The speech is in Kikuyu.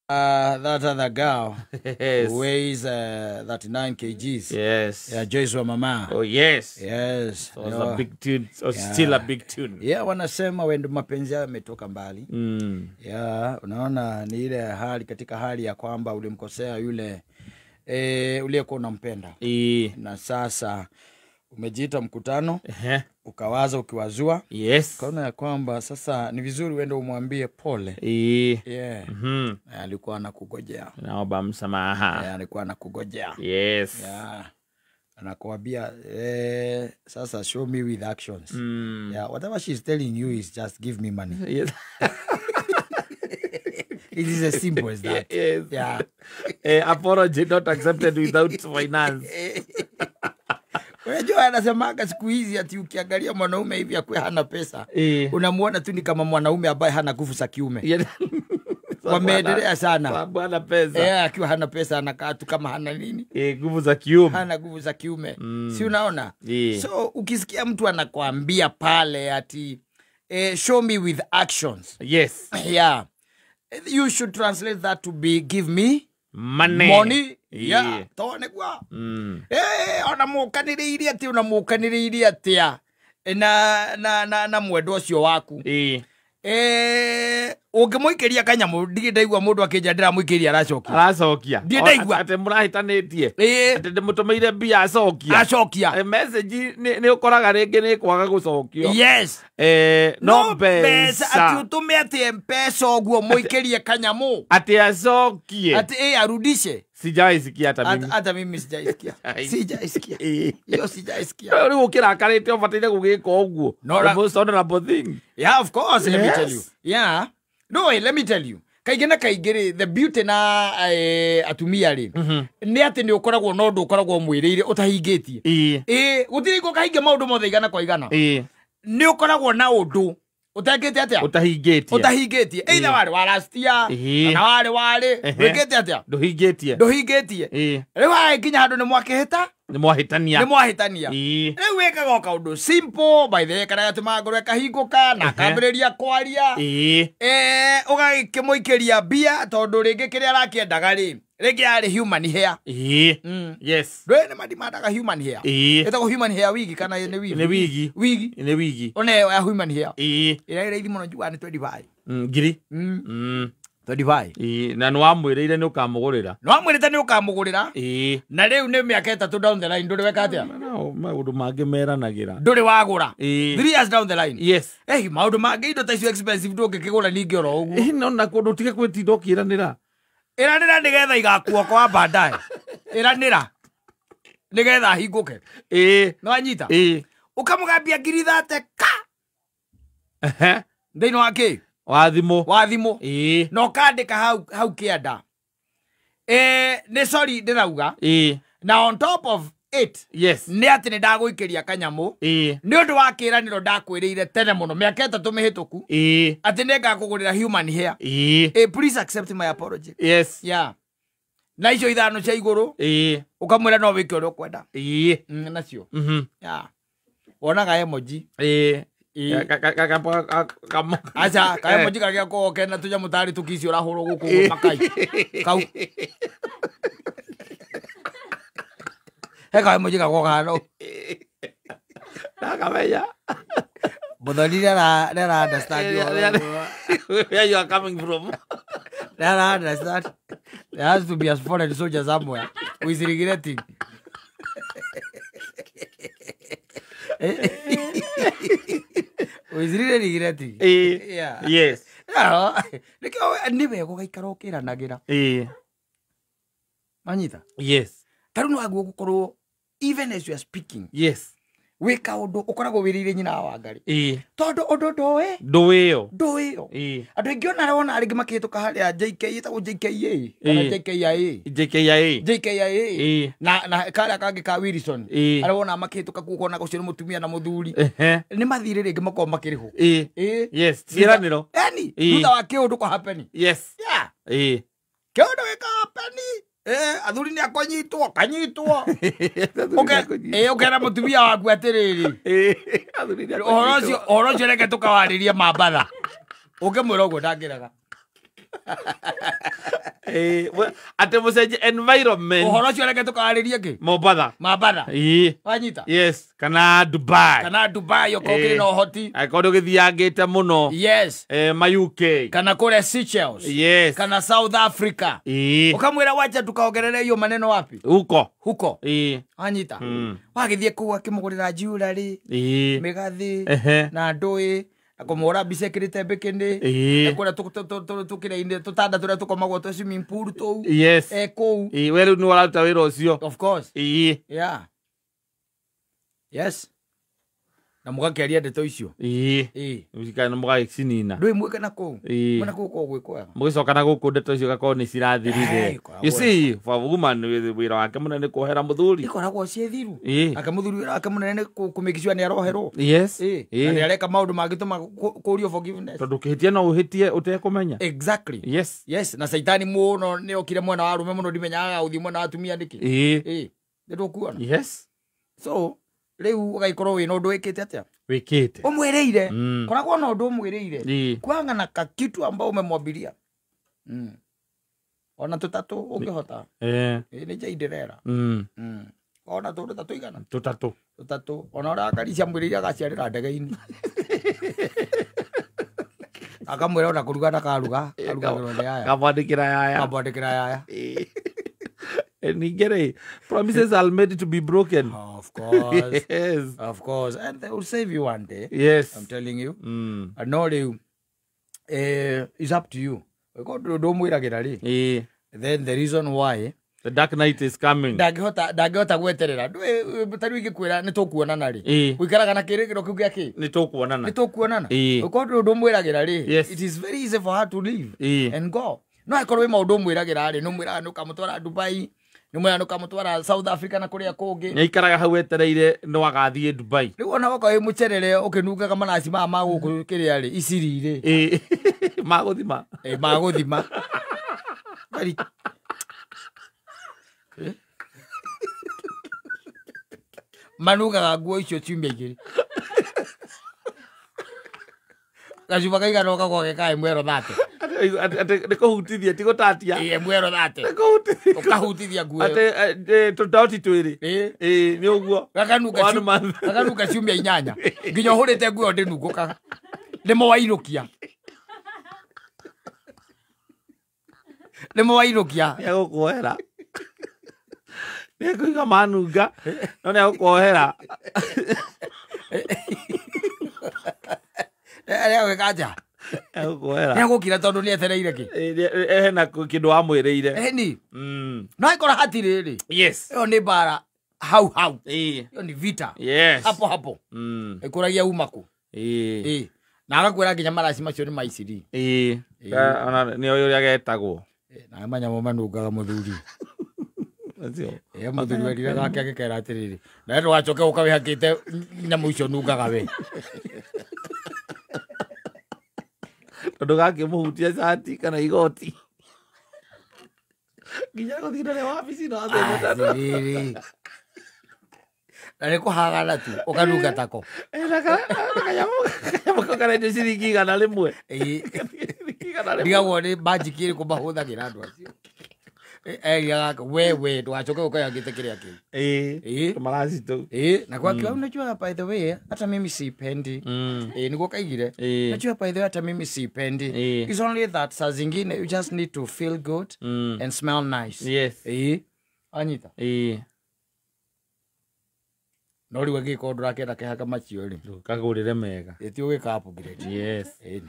That other girl Yes. who weighs 39 kgs. Yes. Yeah, Joyce wa mama. Oh yes. Yes. It was Yeah. a big tune. It was still a big tune. Yeah, wanasema wendo mapenzi hayo yametoka mbali. Yeah, unaona ni ile hali katika hali ya kwamba ulimkosea yule uliyekuwa unampenda. Na sasa umejiita mkutano, ukawaza ukiwazua. Yes. Ukaona ya kwamba sasa ni vizuri uende umwambie pole. Yeah. Alikuwa anakugojea. Naomba msamaha. Yeah, alikuwa anakugojea. Yes. Yeah. Anakuambia sasa show me with actions. Yeah, whatever she's telling you is just give me money. Yes. It is as simple as that. Yes. Yeah. Apology not accepted without finance. Unajua anasemaga siku hizi ati ukiangalia mwanaume hivi akwe hana pesa, unamuona tu ni kama mwanaume ambaye hana nguvu za kiume. Yeah. Wameendelea sana. Bwana pesa. Akiwa hana pesa anakaa tu kama hana nini? Nguvu za kiume. Hana nguvu za kiume. Si unaona? So ukisikia mtu anakuambia pale ati show me with actions. Yes. Yeah. You should translate that to be give me money. Money. Yeah. Tone kwa. Ona mukaniriirie ati unamukaniriirie atia na mwendo ucio waku. Ungimuikiria kanyamu ndige ndaigua mundu akinja ndiramuikiria aracokia. Aracokia. Ndiĩ ndaigua. Ati murahitanitie. Ati ndimutumeire mbia acokia. Acokia. Message ni ukoraga ringi ni kwaga gucokio. Yes. No mbeca. Ati utume ati mpesa uguo muikirie kanyamu. Ati acokie. Ati arudishe. Sijaisikia hata mimi. Hata mimi sijaisikia. Sijaisikia. Hiyo sijaisikia. Rĩu ũkĩrakarĩte ũbataire gũgĩka ũguo. The most honorable thing. Yeah, of course, let me tell you. Yeah. No, let me tell you. Kaingĩ na kaingĩ rĩ, the beauty na atumia rĩ, nĩ atĩ nĩ ũkoragwo na ũndũ ũkoragwo mwĩrĩire ũtahingĩtie. Gũtirĩ hingo ũkahingia maũndũ mothe igana kwa igana. Nĩ ũkoragwo na ũndũ ũtekĩte atĩa? Ũtahingĩtie. Ũtahingĩtie. Either warĩ wa last year, kana warĩ ndwĩkĩte atĩa? Ndũhingĩtie. Ndũhingĩtie. Rĩu hagĩkinya handũ nĩ mwakĩhĩta? Nĩ mwahĩtania. Nĩ mwahĩtania. Rĩu wĩkaga o kaũndũ simple, by the way, karĩa gatũmaga ngoro ĩkahingũka na akambĩrĩria kwaria. Ũgagĩkĩmũikĩria mbia tondũ rĩngĩ kĩrĩa arakĩendaga rĩ, rĩngĩ yarĩ human hair. Yes. Ndũĩ nĩ mandimandaga human hair. Ĩtagwo human hair wigi kana nĩ wigi? Nĩ wigi. Wigi. Nĩ wigi. One ya human hair. Ĩrĩa ĩ raithi mũno njugaga nĩ 25. Ngiri. 25. Na nĩ wamwĩrĩire nĩ ũkamũgũrĩra. Nĩ wamwĩrĩte nĩ ũkamũgũrĩra. Na rĩu nĩ mĩaka 3 down the line ndũrĩ weka atĩa? Maũndũ mangĩ meranagĩra. Ndũrĩ wagũra. 3 years down the line. Yes. Maũndũ mangĩ indo ta icio expensive ndũngĩkĩgũra ningĩ oro ũguo. No na kũndũ ũtige gwĩtinda ũkĩĩranĩra. Ĩranĩra nĩgetha igakuokoa baadaye. Ĩranĩra nĩgetha ahingũke. Nĩ wanyita? Ũkamũgambia ngiri 30 ka. Thĩinĩ wa kĩ? Wa thimũ. Wa thimũ. Na ũkandĩka hau kĩanda. Nĩ sorry ndĩrauga. Na on top of it. Yes. Nĩ atĩ nĩ ndagũikĩria kanyamũ. Nĩ ũndũ wa kĩĩranĩro ndakwĩrĩire tene mũno mĩaka 3 mĩhĩtũku. Atĩ nĩ ngakũgũrĩra human hair. Please accept my apology. Yes. Yeah. Na icio 5 cia igũrũ. Ũkamwĩra no wĩke ũrĩa ũkwenda. Nacio. Yeah. Wonaga emoji. Acha ka emoji karĩa gakoragwo kena tũnyamũ tarĩ tũkici ũrahũrwo gũkũ makai. Kau. He ka emoji gakoragwo kahana ũũ. Ndakamenya. Mũthoni nĩara understand where you are coming from. Nĩara understand. There has to be a foreign soldier somewhere who is regretting. Who is really regretting. Yeah. Yes. Nĩkĩo nĩ wega ũgaikara ũkĩranagĩra. Manyita? Yes. Ta rĩu no waguo gũkorwo even as you are speaking. Yes. Wĩ kaũndũ ũkoragwo wĩrĩire nyina wa Ngarĩ. Tondũ ũndũ ndũĩ. Ndũĩyo. Ndũĩyo. Andũ aingĩ ona arĩa wona rĩngĩ makĩhĩtũka harĩa JK ĩtagwo JKA kana JKIA. JKIA. JKIA. Na karĩa kangĩ ka Wilson. Arĩa wona makĩhĩtũka kuo ũkona ũcio nĩ mũtumia na mũthuri. Nĩ mathire rĩngĩ makorwo makĩrĩhwo. Yes. Ciĩranĩro. Yani thutha wa kĩũndũ kwa happen. Yes. Yeah. Kĩũndũ gĩka happen. Athuri nĩ akũnyitwo kanyitwo. Ũkera mũtumia waku atĩrĩrĩ. Ũhoro ũcio reke tũkawarĩrie mambatha. Ũngĩmwĩra ũguo ndangĩrega. Atĩ mũcenjie environment. Ũhoro ũcio reke tũkarĩrie kĩ? Mombatha. Mambatha. Ĩĩ. Wanyita? Yes, kana Dubai. Kana Dubai okorwo ũkĩrĩ na ũhoti. Angĩkorwo ndũgĩthiangĩte mũno. Yes. Ma UK. Kana kũrĩa Seychelles. Yes. Kana South Africa. Ĩĩ. Ũkamwĩra wacha tukaongerere hiyo maneno wapi? Huko. Huko. Ĩĩ. Wanyita? Wagĩthiĩ kũu akĩmũgũrĩra jewelry. Ĩĩ. Mĩgathĩ. Na ndũĩ. Akũmũhũra mbica ĩkĩrĩte mbĩkĩnĩ. Ĩĩ. Kũrĩa tũkĩra-inĩ tũtanda tũrĩa tũkomagwo twa swimming pool tũu. Yes. Kũu. Ĩĩ, we rĩu nĩwe ũraruta wĩra ũcio. Of course. Ĩĩ. Yeah. Yes. Na mũgakĩaria ndeto icio. Ĩĩ. Ĩĩ. Mũgĩikara na mũgagĩcinina. Ndũĩ mwĩke na kũu. Ĩĩ. Mwena kũu koragwo gwĩ kwega. Mũgĩcoka na gũkũ ndeto icio igakorwo nĩ cirathirire. You see, for a woman wĩra wake mũnene nĩ kuohera mũthuri. Ikoragwo ciĩ thiru. Ĩĩ. Nake mũthuri wĩra wake mũnene nĩ kũmake sure nĩ aroherwo. Yes. Ĩĩ. Na nĩ areka maũndũ mangĩtũma kũrio forgiveness. Tondũ ũkĩhĩtia no ũhĩtie ũtekũmenya. Exactly. Yes. Yes, na caitani mũno nĩ okire mwena wa arũme mũno ndimenyaga gũthiĩ mwena wa atumia nĩkĩ. Ĩĩ. Ĩĩ. Nĩ tũkuona. Yes. So, rĩu ũgagĩkorwo wĩna ũndũ wĩkĩte atĩa? Wĩkĩte. Ũmwĩrĩire. Koragwo na ũndũ ũmwĩrĩire. Kwanga na kakitu ambao umemwambiria. Ona tũtatũ ũngĩhota. Nĩ njaindirera. Ona tũndũ ta tũigana? Tũtatũ. Tũtatũ. Ona ũrĩa Karisi amwĩrĩire agaciarĩra ndege-inĩ. Akamwĩra ona kũruga ndakaruga, arugagĩrwo nĩ yaya. Kamwandĩkĩra yaya. Kamwandĩkĩra yaya. Ningĩ rĩ, promises are made to be broken. Of course. Yes. Of course. And they will save you one day. Yes. I'm telling you. No rĩu, it's up to you. Ũngĩkorwo ndũmwĩragĩra rĩ. Then the reason why the dark night is coming. Ndangĩhota gweterera. Ta rĩu ingĩkwĩra nĩ tũkuonana rĩ. Ũikaraga na kĩrĩgĩro kĩu gĩa kĩ? Nĩ tũkuonana. Nĩ tũkuonana. Ũngĩkorwo ndũmwĩragĩra rĩ, it is very easy for her to leave and go. No angĩkorwo wĩ maũndũ ũmwĩragĩra rĩ, nĩ ũmwĩraga nĩ ũkamũtwara Dubai, nĩ ũmwĩraga nĩ ũkamũtwara South Africa na kũrĩa kũngĩ. Nĩaikaraga hau etereire no agathiĩ Dubai. Rĩu ona woka wĩ mũcerere ũkĩnungaga manaci maya ma gũkũ kĩrĩa rĩ, iciri rĩ. Ĩĩ. Magũthima. Ĩĩ, magũthima. Manungaga nguo icio ciumia igĩrĩ. Gacuba kaigana ũkagwa ge ka mwero thate. Atĩ nĩ kũhutithia ti gũtatia. Ĩĩ, mwero thate. Nĩ kũhutithia. Ũkahutithia nguo ĩyo. Atĩ tũtauti twĩrĩ. Ĩĩ, nĩ ũguo. Gakanunga ciumia inyanya. Nginya ũhũrĩte nguo ĩyo ndĩnungũkaga. Nĩmo wainũkia. Nĩmo wainũkia. Nĩ egũkuohera. Nĩ ekũiga manunga, no nĩ egũkuohera. Nĩ atĩa? Egũkuohera. Nĩ egũkira tondũ nĩ etereire kĩ? Hena kĩndũ wamwĩrĩire. Ĩni. No angĩkorwo hatirĩ rĩ. Yes. Ĩyo nĩ mbara hau hau. Ĩĩ. Ĩyo nĩ vita. Yes. Hapo hapo. Ĩkũragia uma kũ? Ĩĩ. Ĩĩ. Na agakwĩra nginya maraci macio nĩ ma iciri. Ĩĩ. Ona nĩ oĩ ũrĩa getagwo. Na manyamũ manungaga mũthuri. Ĩĩ, mũthuri werire gake agĩkera atĩrĩrĩ, nawe ndũgacoke gũka wĩhakĩte nyamũ icio nungaga we. Tondũ gakĩmũhutia cati kana igoti. Nginya gũthiĩ na wabici no atĩrĩrĩ. Na nĩ kũhagana tu, ũkanunga tako. Na kanyamũ kau karendio ciringi 100. Ĩĩ. Ndigagwo nĩ manjiki ĩrĩkũ mahũthagĩra andũ acio. Eriraga wewe ndũgacoke gũka wĩhakĩte kĩrĩa kĩu. Ĩĩ. Tũmaraci tũu. Ĩĩ, na kwa kiu unajua by the way hata mimi siipendi. Ĩĩ, nĩguo kaigire. Unajua by the way hata mimi siipendi. It's only that saa zingine you just need to feel good and smell nice. Yes. Ĩĩ. Anyita. Ĩĩ. No rĩu angĩkorwo ndũrakĩenda kĩhaka macio rĩ. Kagũrĩre mega. Ĩĩ, ti ũgĩka upgrade. Yes. Ĩĩ.